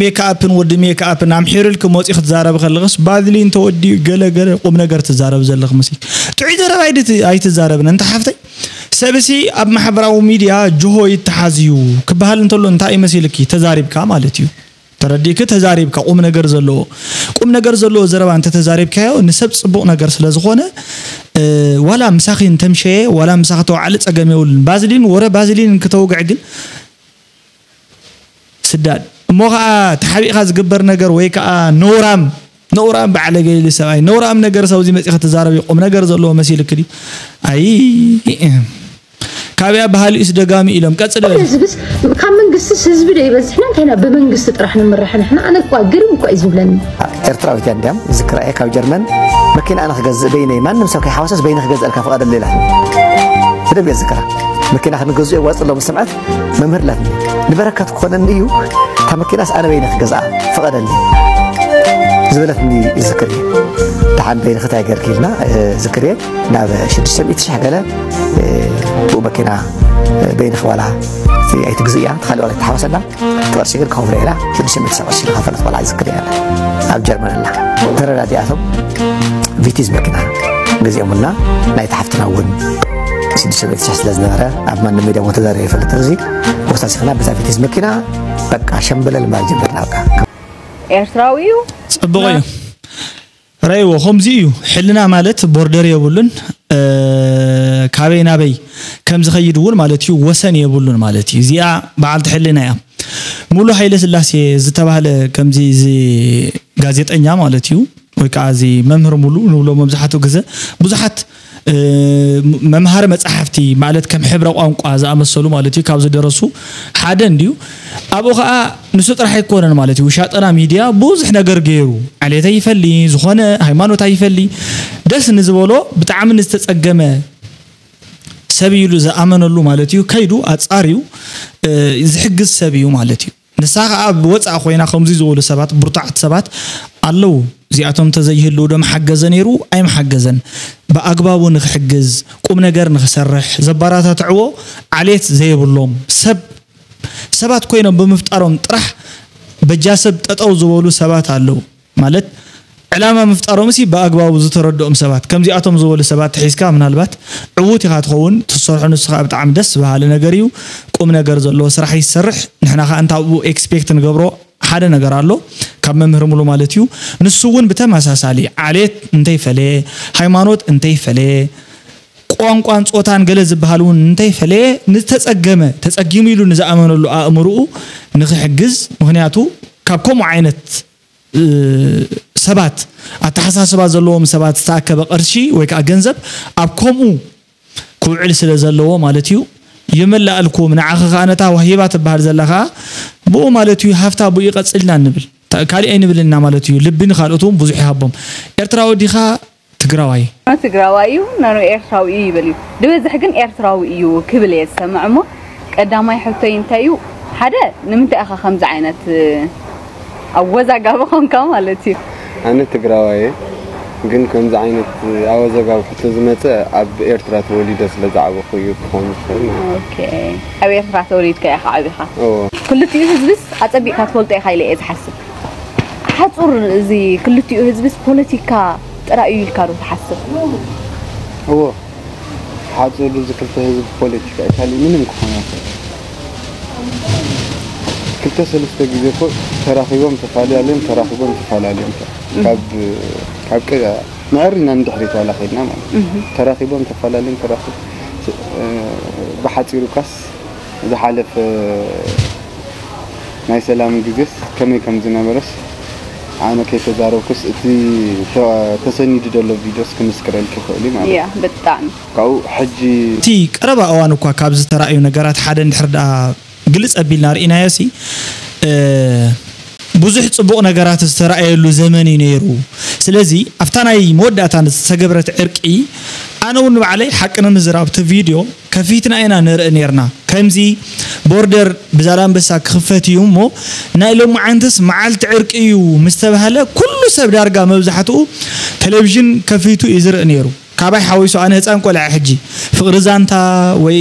ሜክኣፕን ወዲ ሜክኣፕን ኣምሒሩልኪ መፂኡ ክትዛረብ ከለኽስ ባዝሊን ተወዲኡ ገለ ገለ ቁም ነገር ትዛረብ ዘለኽ መሲልኪ ጥዑይ ዘረባ ኣይትዛረብን እንተ ሓፍተይ ሰብሲ ኣብ ማሕበራዊ ሚድያ ጅሆ ይተሓዝ እዩ ክበሃል እንተሎ እንታይ እዩ መሲልኪ ተዛሪብካ ማለት እዩ ተረዲእኪ ተዛሪብካ ቁም ነገር ዘለዎ ቁም ነገር ዘለዎ ዘረባ እንተተዛሪብካዮ ንሰብ ፅቡቕ ነገር ስለዝኾነ ዋላ ምሳኺ እንተምሸየ ዋላ ምሳኺ ተወዓሊ ፀገም የብሉን ባዝሊን ወረ ባዝሊን ክተውግዕ ግን ስዳድ እሞ ከዓ ተሓቢእካ ዝግበር ነገር ወይ ከዓ ነውራም ነውራም ባዕለገ ኢሉ ሰብኣይ ነውራም ነገር ሰብዚ መፂ ክትዛረብ ቁም ነገር ዘለዎ መሲልክ ድዩ ኣይ ካበያ ባህሊኡስ ደጋሚ ኢሎም ቀጽል በል። ህዝብስ ካብ መንግስትስ ህዝቢ ዶ ይበዝሕና እንታይና ብመንግስቲ ጥራሕ ንምራሕ ንሕና ኣነ እኳ ግርም እኳ እዩ ዝብለኒ። ኤርትራዊት እያ እንድያም ዝክራ እየ ካብ ጀርመን መኪና ኣነ ክገዝእ በይነይ ማንም ሰብ ከይሓወሰስ በይነ ክገዝእልካ ፍቐደለይ ኢላትኒ። ብደንብ እየ ዝክራ። መኪና ክንገዝኡ የዋጽእ ኣሎ ምስ ሰምዐት መምህር ኢላትኒ። ንበረከት ክኾነኒ እዩ እታ መኪናስ ኣነ በይነ ክገዝኣ ፍቐደለይ ዝበለትኒ ይዝክር እየ። ደሓን በይንኺ እንታይ ገርኪ ኢልና ዝክር እየ። ናብ ሽዱሽተ ሚእቲ ሽሕ ገለ ብኡ መኪና በይንኺ ዋላ ኣይትግዝእያ ተኻሊ ዋላ ኣይትሓወሰላ እቲ ቅርሺ ግን ክኸፍሎ ኢላ ሽዱሽተ ሚእቲ ሽሕ ቅርሺ ዝኸፈለት ቆልዓ ዝክር እያ ኣብ ጀርመን ኣላ ተረዳዲኣቶም ቪቲዝ መኪና ገዚኦምልና ናይቲ ሓፍትና እውን ሽዱሽተ ሚእቲ ሽሕ ስለ ዝነበረ ኣብ ማንም ሚድያ እውን ተዛሪበ ይፈልጥ እዚ ወሳሲኽና ብዛ ቪቲዝ መኪና በቃ ሸምበለል ማለት ጀመርና በቃ ኤርትራዊ እዩ ጽቡቕ እዩ ረይዎ ከምዚ እዩ ሕልና ማለት ቦርደር የብሉን ካበይ ናበይ ከም ዝኸይድ እውን ማለት እዩ ወሰን የብሉን ማለት እዩ እዚኣ በዓልቲ ሕልና እያ ሙሉ ሃይለ ስላሴ ዝተባህለ ከምዚ እዚ ጋዜጠኛ ማለት እዩ ወይ ከዓ እዚ መምህር ሙሉ ንብሎ መብዛሕትኡ ግዘ ብዙሓት መምሃሪ መፅሓፍቲ ማለት ከም ሕብረ ቋንቋ ዝኣመሰሉ ማለት እዩ ካብ ዝደረሱ ሓደ እንድዩ ኣብኡ ከዓ ንሱ ጥራሕ ኣይኮነን ማለት እዩ ውሻጠና ሚድያ ብዙሕ ነገር ገይሩ ዓሌት ኣይፈሊ ዝኾነ ሃይማኖት ኣይፈሊ ደስ ንዝበሎ ብጣዕሚ ንዝተፀገመ ሰብ ኢሉ ዝኣመነሉ ማለት እዩ ከይዱ ኣፃርዩ ዝሕግዝ ሰብ እዩ ማለት እዩ ንሳ ከዓ ብወፃእ ኮይና ከምዚ ዝበሉ ሰባት ብርቱዓት ሰባት ኣለዉ እዚኣቶም ተዘይህልው ዶ ምሓገዘ ነይሩ ኣይምሓገዘን ብኣግባቡ ንክሕግዝ ቁም ነገር ንክሰርሕ ዘባራታትዕዎ ዓሌት ዘየብሎም ሰብ ሰባት ኮይኖም ብምፍጣሮም ጥራሕ በጃ ሰብ ጠጠው ዝበሉ ሰባት ኣለዉ ማለት ዕላማ ምፍጣሮምሲ ብኣግባቡ ዝተረድኦም ሰባት ከምዚኣቶም ዝበሉ ሰባት ተሒዝካ ምናልባት ዕዉት ኢኻ ትኸውን ትሰርሖ ንስኻ ብጣዕሚ ደስ በሃሊ ነገር እዩ ቁም ነገር ዘለዎ ስራሕ ይሰርሕ ንሕና ከዓ እንታብኡ ኤክስፔክት ንገብሮ ሓደ ነገር ኣሎ ካብ መምህር ሙሉ ማለት እዩ ንሱ እውን ብተመሳሳሊ ዓሌት እንተይፈለየ ሃይማኖት እንተይፈለየ ቋንቋን ፆታን ገለ ዝበሃል እውን እንተይፈለየ ንዝተፀገመ ተፀጊሙ ኢሉ ንዝኣመነሉ ኣእምርኡ ንክሕግዝ ምክንያቱ ካብ ከምኡ ዓይነት ሰባት ኣተሓሳስባ ዘለዎም ሰባት ዝተኣከበ ቅርሺ ወይ ከዓ ገንዘብ ኣብ ከምኡ ክውዕል ስለ ዘለዎ ማለት እዩ ይመላኣልኩም ንዓኺ ከዓ ነታ ዋሂባ ትበሃል ዘላ ከዓ ብኡ ማለት እዩ ሃፍታ ብኡ ይቐፅልና ንብል ካሊእ ኣይንብልና ማለት እዩ ልቢ ንካልኦት እውን ብዙሕ ይሃቦም ኤርትራዊ ዲኻ ትግራዋይ ትግራዋይ እዩ ነኑ ኤርትራዊ እዩ ይብል እዩ ዝበዝሕ ግን ኤርትራዊ እዩ ክብል እየ ዝሰምዕ እሞ ቀዳማይ ሕቶይ እንታይ እዩ ሓደ ንምንታይ ኢኻ ከምዚ ዓይነት ኣወዛጋቢ ኾንካ ማለት እዩ ኣነ ትግራዋይ እየ ግን ከምዚ ዓይነት ኣወዛጋቢ ሕቶ ዝመፀ ኣብ ኤርትራ ተወሊደ ስለ ዝዓበኹ እዩ ክኸውን ዝኽእል ማለት እዩ። ኦኬ። ኣብ ኤርትራ ተወሊድካ ኢኻ ዓቢኻ? እዎ። ክልቲኡ ህዝብስ ኣጸቢቕካ ትፈልጦ ኢኻ ኢለ እየ ዝሓስብ። ሓጹር እዚ ክልቲኡ ህዝብስ ፖለቲካ ጥራይ እዩ ኢልካ ዶ ትሓስብ? እዎ። ሓጹር እዚ ክልተ ህዝቢ ፖለቲካ እዩ ካሊእ ምንም ክኾን ኣይኽእልን። ክልተ ሰለስተ ግዜ እኮ ተራኺቦም ተፋልዮም ተራኺቦም ተፋላልዮም ካብ ካብ ቀ- ምዕር ኢና ንድሕሪት ዋላ ከይድና ማለት እዩ። ተራኺቦም ተፋላልዮም ተራኺቦም ብሓፂሩ ካስ ዝሓለፈ ናይ ሰላም ግዜስ ከመይ ከም ዝነበረስ ኣነ ከይተዛረብኩስ እቲ ተ- ተሰኒዱ ዘሎ ቪድዮስ ክምስክረልኪ ይኽእል እዩ ማለት እዩ። ያ ብጣዕሚ ካብኡ ሕጂ እቲ ቀረባ እዋን እኳ ካብ ዝተራእዩ ነገራት ሓደ እንድሕር ደኣ ግልጽ ኣቢልና ርኢናዮ ሲ ብዙሕ ጽቡቕ ነገራት ዝተራእየሉ ዘመን እዩ ነይሩ። ስለዚ ኣብታ ናይ መወዳእታ ዝተገብረት ዕርቂ ኣነ እውን ባዕለይ ሓቂ ንምዝራብ እቲ ቪድዮ ከፊትና ኢና ንርኢ ነርና። ከምዚ ቦርደር ብዛላንበሳ ክኽፈት እዩ እሞ ናይ ሎማዓንትስ መዓልቲ ዕርቂ እዩ ምስ ተባህለ ኩሉ ሰብ ዳርጋ መብዛሕትኡ ቴሌቪዥን ከፊቱ እዩ ዝርኢ ነይሩ። ካባይ ሓዊሱ ኣነ ህፃን ቆልዓ ሕጂ ፍቕሪ ዛንታ ወይ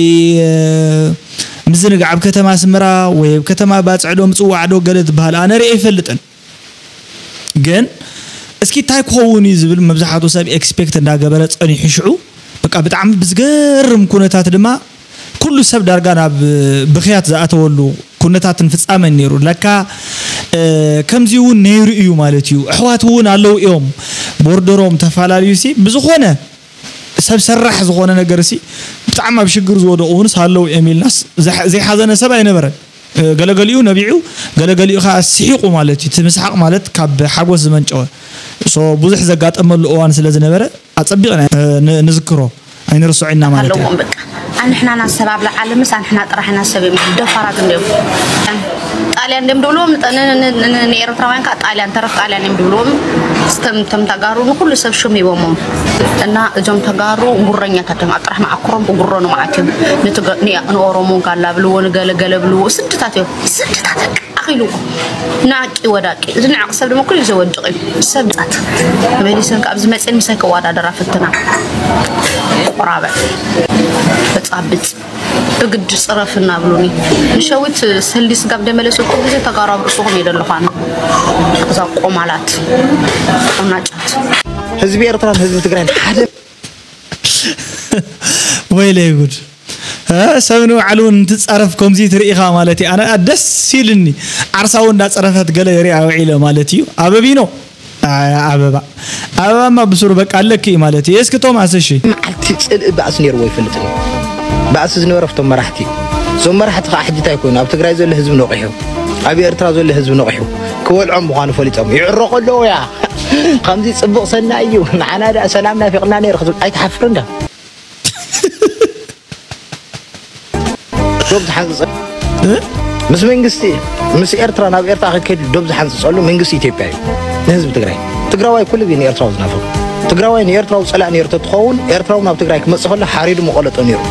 ምዝንጋዕ ኣብ ከተማ ኣስመራ ወይ ኣብ ከተማ ባፅዕዶ ምፅዋዕዶ ገለ ትበሃል ኣነ ርኢ ኣይፈልጥን። ግን እስኪ እንታይ ክኸውን እዩ ዝብል መብዛሕትኡ ሰብ ኤክስፔክት እንዳገበረ ፀኒሑ ሽዑ በቃ ብጣዕሚ ብዝገርም ኩነታት ድማ ኩሉ ሰብ ዳርጋ ናብ ብኽያት ዝኣተወሉ ኩነታትን ፍፃመን ነይሩ። ለካ ከምዚ እውን ነይሩ እዩ ማለት እዩ። ኣሕዋት እውን ኣለዉ እዮም ቦርደሮም ተፈላለዩ ሲ ብዝኾነ ሰብ ሰራሕ ዝኾነ ነገር ሲ ብጣዕሚ ኣብ ሽግር ዝወደቑ እውን ኣለዉ እዮም ኢልናስ ዘይሓዘነ ሰብ ኣይነበረን። ገለገሊኡ ነቢዑ ገለገሊኡ ከዓ ስሒቑ ማለት እዩ። እቲ ምስሓቕ ማለት ካብ ሓጎስ ዝመንጨወ ብዙሕ ዘጋጠመሉ እዋን ስለ ዝነበረ ኣፀቢቕና ንዝክሮ ኣይንርስዖ ኢና ማለት እዩ። ኣለዎም በቃ ኣንሕናና ሰብ ኣብ ላዓለ ምስ ኣንሕና ጥራሕና ሰብ እዮም ደፋራት እንዲዮም። ጣልያን ድም ድብልዎም ንኤርትራውያን ከዓ ጣልያን ተረፍ ጣልያን እዮም ድብልዎም። ስተምቶም ተጋሩ ንኩሉ ሰብ ሽም ሂቦሞም እና እዞም ተጋሩ ጉረኛታት እዮም። ኣብ ጥራሕ መዓክሮም ጉሮ ንመዓት እዮም። ንኦሮሞ ጋላ ብልዎ ንገለገለ ብልዎ ስድታት እዮም ስድታት ኣኺልዎ ናቂ ወዳቂ ዝንዕቕ ሰብ ድማ ኩሉ ግዜ ወድቕ እዩ። ሰብ ፃት መሊሰን ካብ ዝመፅን ምሳይ ክወዳደራ ፍትና ቆራበ በፃብፅ ብግዲ ፅረፍ እናብሉኒ ንሸዊት ሰልዲ ስጋብ ደመለሰ ኩሉ ግዜ ተጋሩ ኣብ ርእስኹም እየ ደለኹ ኣነ እዛ ቆማላት ቆናጫት ህዝቢ ኤርትራን ህዝቢ ትግራይን ሓደ ወይለይ ጉድ ሰብ ንባዕሉ እውን እንትፃረፍ ከምዚ ትርኢኻ ማለት እዩ። ኣነ ደስ ኢልኒ ዓርሳ እውን እንዳፀረፈት ገለ ሪኣ ውዒለ ማለት እዩ። ኣበቢኖ ኣበባ ኣበባማ ብሱሩ በቃ ኣለኪ እዩ ማለት እዩ። እስኪ ቶማስ እሺ። መዓልቲ ፅልኢ ባእሲ ነይርዎ ይፈልጥን እዩ። ባእሲ ዝነበረ ኣብቶም መራሕቲ እዩ። እዞም መራሕቲ ከዓ ሕጂ እንታይ ኮይኑ ኣብ ትግራይ ዘሎ ህዝቢ ነቂሑ ኣብ ኤርትራ ዘሎ ህዝቢ ነቂሑ ክበልዖም ምዃኑ ፈሊጦም ይዕረቑ ኣለዉ እያ። ከምዚ ፅቡቕ ሰናይ እዩ። ንዓና ደኣ ሰላም ናፊቕና ነይሩ ክትብል ኣይትሓፍርን ዳ? ዶብ ዝሓንፅፀሉ ምስ መንግስቲ ምስ ኤርትራ ናብ ኤርትራ ክከድ ዶብ ዝሓንፅፀሉ መንግስቲ ኢትዮጵያ እዩ ንህዝቢ ትግራይ። ትግራዋይ ኩሉ ግዜ ንኤርትራዊ ዝናፍቕ ትግራዋይ ንኤርትራዊ ፀላእ ነይሩ ተትኸውን ኤርትራዊ ናብ ትግራይ ክመፅእ ከሎ ሓሪዱ መቆለጦ ነይሩ።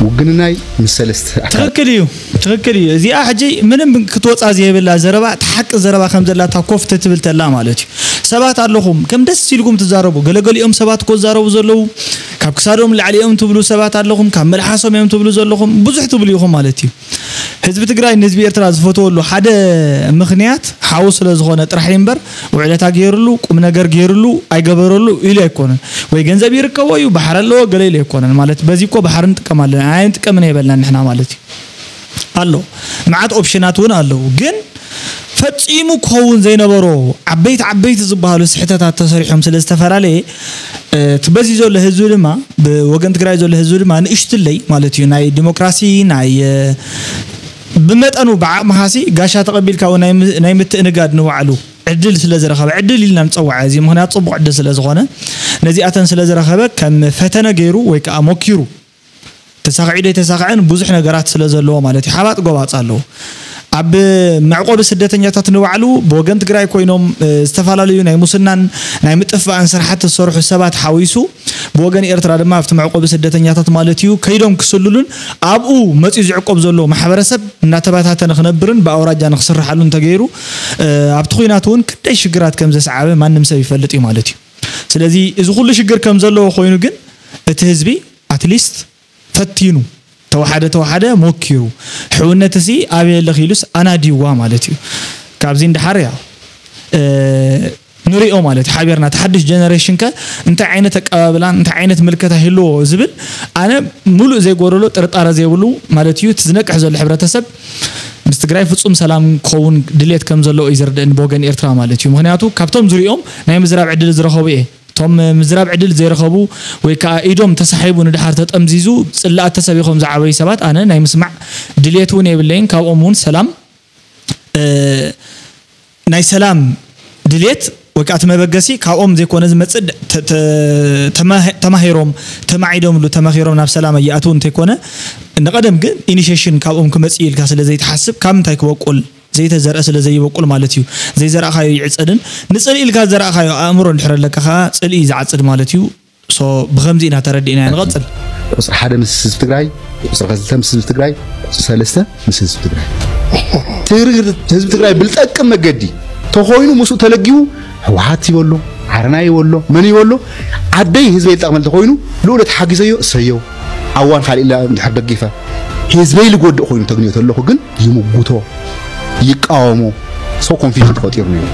ውግንናይ ምስ ሰለስተ ኣካላት ትኽክል እዩ። ትኽክል እዩ። እዚኣ ሕጂ ምንም ክትወፃ ዘይብላ ዘረባ፣ እቲ ሓቂ ዘረባ ከም ዘላታ ኮፍ ተትብል ተላ ማለት እዩ። ሰባት ኣለኹም ከም ደስ ኢልኩም ትዛረቡ። ገለገሊኦም ሰባት እኮ ዝዛረቡ ዘለዉ ካብ ክሳዶም ንላዕሊ እዮም ትብሉ ሰባት ኣለኹም፣ ካብ መልሓሶም እዮም ትብሉ ዘለኹም፣ ብዙሕ ትብሉ ኢኹም ማለት እዩ። ህዝቢ ትግራይ ንህዝቢ ኤርትራ ዝፈትወሉ ሓደ ምኽንያት ሓው ስለ ዝኾነ ጥራሕ እዩ እምበር ውዕለታ ገይርሉ ቁም ነገር ገይርሉ ኣይገበረሉ ኢሉ ኣይኮነን። ወይ ገንዘብ ይርከቦ እዩ ባሕሪ ኣለዎ ገለ ኢሉ ኣይኮነን። ማለት በዚ እኮ ባሕሪ ንጥቀም ኣለና ኣይንጥቀምን ኣይበልናን ንሕና ማለት እዩ። ኣሎ መዓት ኦፕሽናት እውን ኣለዉ ግን ፈፂሙ ክኸውን ዘይነበሮ ዓበይቲ ዓበይቲ ዝበሃሉ ስሕተታት ተሰሪሖም ስለ ዝተፈላለየ እቲ በዚ ዘሎ ህዝቢ ድማ ብወገን ትግራይ ዘሎ ህዝቢ ድማ ንእሽትለይ ማለት እዩ ናይ ዲሞክራሲ ናይ ብመጠኑ ብዓቕምኻሲ ጋሻ ተቐቢልካ እውን ናይ ምትእንጋድ ንባዕሉ ዕድል ስለ ዝረኸበ ዕድል ኢልና ንፀውዓ እዚ ምክንያት ፅቡቕ ዕድል ስለ ዝኾነ ነዚኣተን ስለ ዝረኸበ ከም ፈተነ ገይሩ ወይ ከዓ ሞኪሩ ተሳኺዑ ዶ ኣይተሳኽዐን ብዙሕ ነገራት ስለ ዘለዎ ማለት እዩ። ሓባጥ ጎባፅ ኣለዎ። ኣብ መዕቆቢ ስደተኛታት ንባዕሉ ብወገን ትግራይ ኮይኖም ዝተፈላለዩ ናይ ሙስናን ናይ ምጥፍኣን ስራሕቲ ዝሰርሑ ሰባት ሓዊሱ ብወገን ኤርትራ ድማ ኣብቲ መዕቆቢ ስደተኛታት ማለት እዩ ከይዶም ክስልሉን ኣብኡ መፅዩ ዝዕቆብ ዘሎ ማሕበረሰብ እናተበታተነ ክነብርን ብኣውራጃ ንክስርሓሉ እንተገይሩ ኣብቲ ኩናት እውን ክንደይ ሽግራት ከም ዘስዓበ ማንም ሰብ ይፈልጥ እዩ ማለት እዩ። ስለዚ እዚ ኩሉ ሽግር ከም ዘለዎ ኮይኑ ግን እቲ ህዝቢ ኣትሊስት ፈቲኑ ተወሓደ ተወሓደ ሞኪሩ ሕውነት ሲ ኣበይ ኣለኺ ኢሉስ ኣናዲዋ ማለት እዩ። ካብዚ ንደሓር ያው ንሪኦ ማለት እዩ ሓቢርና እቲ ሓድሽ ጀነሬሽን ከ እንታይ ዓይነት ኣቀባብላን እንታይ ዓይነት ምልከታ ይህልዎ ዝብል ኣነ ሙሉእ ዘይጎደሎ ጥርጣረ ዘይብሉ ማለት እዩ እቲ ዝነቅሕ ዘሎ ሕብረተሰብ ምስ ትግራይ ፍፁም ሰላም ክኸውን ድሌት ከም ዘለዎ እዩ ዝርድእኒ ብወገን ኤርትራ ማለት እዩ። ምክንያቱ ካብቶም ዝሪኦም ናይ ምዝራብ ዕድል ዝረኸቡ እየ እቶም ምዝራብ ዕድል ዘይረኸቡ ወይ ከዓ ኢዶም ተሳሒቡ ንድሓር ተጠምዚዙ ጽላኣት ተሰቢኾም ዝዓበዩ ሰባት ኣነ ናይ ምስማዕ ድልየት እውን የብለይን። ካብኦም እውን ሰላም ናይ ሰላም ድልየት ወይ ከዓ እቲ መበገሲ ካብኦም ዘይኮነ ዝመፅእ ተማሂሮም ተማዒዶምሉ ተመኺሮም ናብ ሰላም እይኣትው እንተይኮነ ንቐደም ግን ኢኒሽሽን ካብኦም ክመፅእ ኢልካ ስለ ዘይትሓስብ ካብ ምንታይ ክበቁል ዘይተዘርአ ስለ ዘይበቁል ማለት እዩ። ዘይዘራእካዮ ይዕፀድን ንፅልኢ ኢልካ ዘራእካዮ ኣእምሮ እንድሕር ኣለካ ከዓ ፅልኢ ዝዓፅድ ማለት እዩ። ብኸምዚ ኢና ተረዲእና ንቐፅል። ቁፅሪ ሓደ ምስ ህዝቢ ትግራይ፣ ቁፅሪ ክልተ ምስ ህዝቢ ትግራይ፣ ቁፅሪ ሰለስተ ምስ ህዝቢ ትግራይ። ህዝቢ ትግራይ ብልጠቅም መገዲ ተኮይኑ ምስኡ ተለጊቡ ህወሓት ይበሎ ዓረና ይበሎ መን ይበሎ ዓደይ ህዝበይ ይጠቕመል ተኮይኑ ልኡለ ተሓጊዘዮ እሰዮ ኣዋን ካልእ ኢላ እንድሕር ደጊፋ ህዝበይ ልጎድእ ኮይኑ ተግንዮ ተለኹ ግን ይምጉቶ ይቃወሞ ሰው ኮንፊውዥን ተፈጢሩ ነይሩ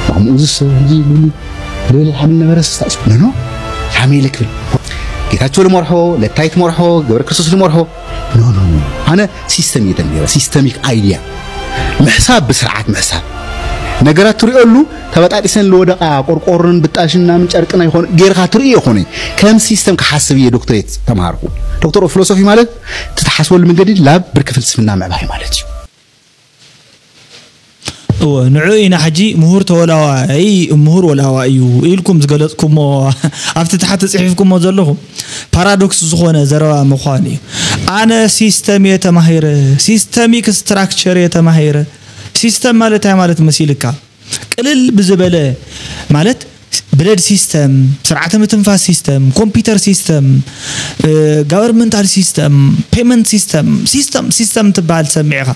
ማሙኡ ዝሰ ልብል ሓምል ነበረ ስታስ ኖ ኖ ሓመይ ልክብል ጌታቸው ልመርሖ ለታይ ትመርሖ ገብረ ክርስቶስ ልመርሖ ኖ ኖ ኖ ኣነ ሲስተም እየ ተምሂረ ሲስተሚክ ኣይዲያ ምሕሳብ ብስርዓት ምሕሳብ ነገራት ትሪኦሉ ተበጣጢሰን ልወደቃ ቆርቆሮን ብጣሽን ናምን ጨርቅና ይኾን ጌርካ ትርኢ ይኾነ ከም ሲስተም ክሓስብ እየ ዶክትሬት ተምሃርኩ ዶክተር ፊሎሶፊ ማለት ትተሓስበሉ መንገዲ ላብ ብርኪ ፍልስፍና ምዕባይ ማለት እዩ እወ ንዑ ኢና ሕጂ ምሁር ተወላዋይ ምሁር ወላዋ እዩ ኢልኩም ዝገለጽኩሞ ኣብቲ ታሕቲ ጽሒፍኩሞ ዘለኹም ፓራዶክስ ዝኾነ ዘረባ ምዃን እዩ ኣነ ሲስተም እየ ተማሂረ ሲስተሚክ ስትራክቸር እየ ተማሂረ ሲስተም ማለት እንታይ ማለት መሲልካ ቅልል ብዝበለ ማለት ብለድ ሲስተም ስርዓተ ምትንፋስ ሲስተም ኮምፒውተር ሲስተም ጋቨርንመንታል ሲስተም ፔመንት ሲስተም ሲስተም ሲስተም ትበሃል ትሰምዕ ኢኻ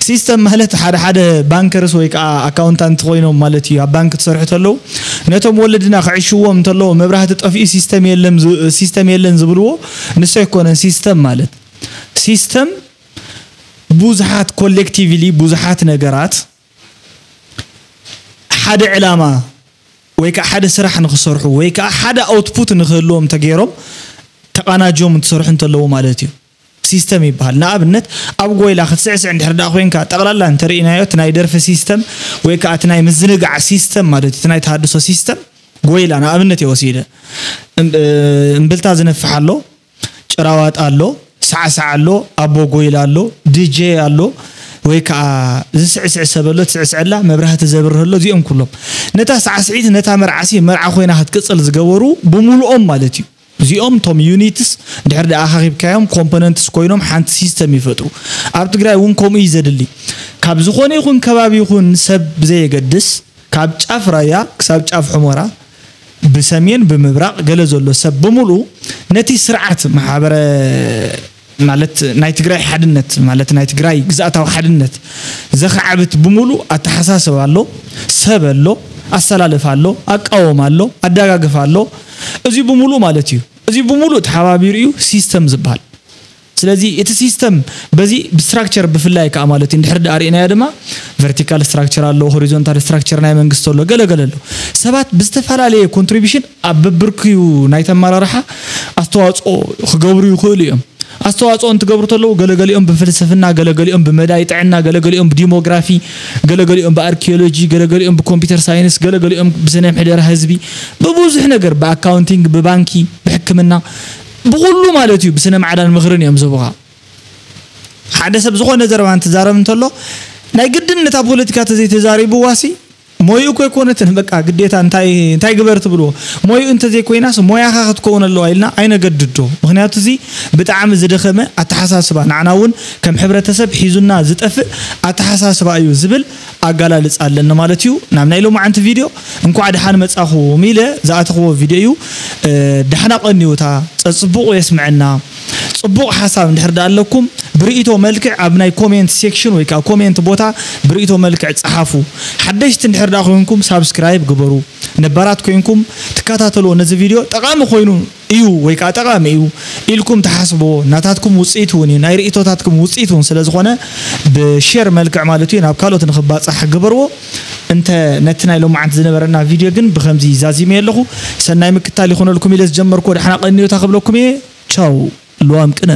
ሲስተም ማለት ሓደ ሓደ ባንከርስ ወይ ከዓ ኣካውንታንት ኮይኖም ማለት እዩ ኣብ ባንክ ትሰርሑ ተለዉ ነቶም ወለድና ክዕሽዎም እንተለዉ መብራህቲ ጠፊኡ ሲስተም የለን ዝብልዎ ንሱ ኣይኮነን ሲስተም ማለት ሲስተም ብዙሓት ኮሌክቲቭሊ ብዙሓት ነገራት ሓደ ዕላማ ወይ ከዓ ሓደ ስራሕ ንክሰርሑ ወይ ከዓ ሓደ ኣውትፑት ንክህልዎም ተገይሮም ተቃናጆም እንትሰርሑ እንተለዉ ማለት እዩ ሲስተም ይበሃል ንኣብነት ኣብ ጎይላ ክትስዕስዕ እንድሕር ዳ ኮይንካ ጠቕላላ እንተርኢናዮ እቲ ናይ ደርፊ ሲስተም ወይ ከዓ እቲ ናይ ምዝንጋዕ ሲስተም ማለት እቲ ናይ ተሃድሶ ሲስተም ጎይላ ንኣብነት እየ ወሲደ እምብልታ ዝነፍሕ ኣሎ ጭራዋጣ ኣሎ፣ ሳዕሳዕ ኣሎ፣ ኣቦ ጎይላ ኣሎ፣ ዲጄ ኣሎ ወይ ከዓ ዝስዕስዕ ሰብ ኣሎ ትስዕስዐላ፣ መብራህቲ ዘብርህ ኣሎ እዚኦም ኩሎም ነታ ሳዕስዒት ነታ መርዓሲ መርዓ ኮይና ክትቅፅል ዝገበሩ ብሙሉኦም ማለት እዩ። እዚኦም እቶም ዩኒትስ እንድሕር ደኣ ኣኻኺብካዮም ኮምፖነንትስ ኮይኖም ሓንቲ ሲስተም ይፈጥሩ። ኣብ ትግራይ እውን ከምኡ እዩ ዘድሊ። ካብ ዝኾነ ይኹን ከባቢ ይኹን ሰብ ብዘየገድስ ካብ ጫፍ ራያ ክሳብ ጫፍ ሑመራ ብሰሜን ብምብራቕ ገለ ዘሎ ሰብ ብምሉኡ ነቲ ስርዓት ማሕበረ ማለት ናይ ትግራይ ሓድነት ማለት ናይ ትግራይ ግዝኣታዊ ሓድነት ዘኻዕብት ብምሉእ ኣተሓሳስባ ኣሎ፣ ሰብ ኣሎ፣ ኣሰላልፋ ኣሎ፣ ኣቃወማ ኣሎ፣ ኣደጋግፋ ኣሎ። እዚ ብምሉእ ማለት እዩ። እዚ ብምሉእ ተሓባቢሩ እዩ ሲስተም ዝበሃል። ስለዚ እቲ ሲስተም በዚ ብስትራክቸር ብፍላይ ከዓ ማለት እዩ እንድሕር ዳኣ ርኢናዮ ድማ ቨርቲካል ስትራክቸር ኣሎ፣ ሆሪዞንታል ስትራክቸር ናይ መንግስቲ ኣሎ፣ ገለ ገለ ኣሎ። ሰባት ብዝተፈላለየ ኮንትሪቢሽን ኣብ በብርክዩ ናይቲ ኣመራርሓ ኣስተዋፅኦ ክገብሩ ይኽእሉ እዮም። ኣስተዋፅኦ እንትገብሩ ተለዉ ገለገሊኦም ብፍልስፍና፣ ገለገሊኦም ብመዳይ ጥዕና፣ ገለገሊኦም ብዲሞግራፊ፣ ገለገሊኦም ብኣርኪዮሎጂ፣ ገለገሊኦም ብኮምፒውተር ሳይንስ፣ ገለገሊኦም ብስነ ምሕደራ ህዝቢ፣ ብብዙሕ ነገር ብኣካውንቲንግ፣ ብባንኪ፣ ብሕክምና፣ ብኹሉ ማለት እዩ ብስነ ማዕዳን ምኽርን እዮም ዝህቡኻ። ሓደ ሰብ ዝኾነ ዘረባ እንትዛረብ እንተሎ ናይ ግድን ነታ ፖለቲካ ተዘይተዛሪብዋሲ ሞይኡ እኮ ኣይኮነትን በቃ ግዴታ እንታይ እንታይ ግበር ትብልዎ ሞይኡ እንተዘይኮይናስ ሞያኻ ክትከውን ኣለዋ ኢልና ኣይነገድዶ ምክንያቱ እዚ ብጣዕሚ ዝደኸመ ኣተሓሳስባ ንዓና እውን ከም ሕብረተሰብ ሒዙና ዝጠፍእ ኣተሓሳስባ እዩ ዝብል ኣጋላልፃ ኣለኒ ማለት እዩ። ናብ ናይ ሎማዓንቲ ቪድዮ እንኳዕ ደሓን መፃኹም ኢለ ዝኣተኽዎ ቪድዮ እዩ። ደሓና ቀንዩታ ፀፅቡቑ የስምዐና። ፅቡቕ ሓሳብ እንድሕር ደኣ ኣለኩም ብርእይቶ መልክዕ ኣብ ናይ ኮሜንት ሴክሽን ወይ ከዓ ኮሜንት ቦታ ብርእይቶ መልክዕ ፀሓፉ። ሓደሽቲ እንድሕር ደኣ ኮይንኩም ሳብስክራይብ ግበሩ። ነባራት ኮይንኩም ትከታተልዎ ነዚ ቪድዮ ጠቓሚ ኮይኑ እዩ ወይ ከዓ ጠቓሚ እዩ ኢልኩም ትሓስብዎ ናታትኩም ውፅኢት እውን እዩ ናይ ርእይቶታትኩም ውፅኢት እውን ስለ ዝኾነ ብሼር መልክዕ ማለት እዩ ናብ ካልኦት ንክባፃሕ ግበርዎ። እንተ ነቲ ናይ ሎማዓንቲ ዝነበረና ቪድዮ ግን ብከምዚ ዛዚመ ኣለኹ። ሰናይ ምክታል ይኹነልኩም ኢለ ዝጀመርኩዎ ደሓና ቀንዮታ ክብለኩም እየ። ቻው። ልዋም ቅነ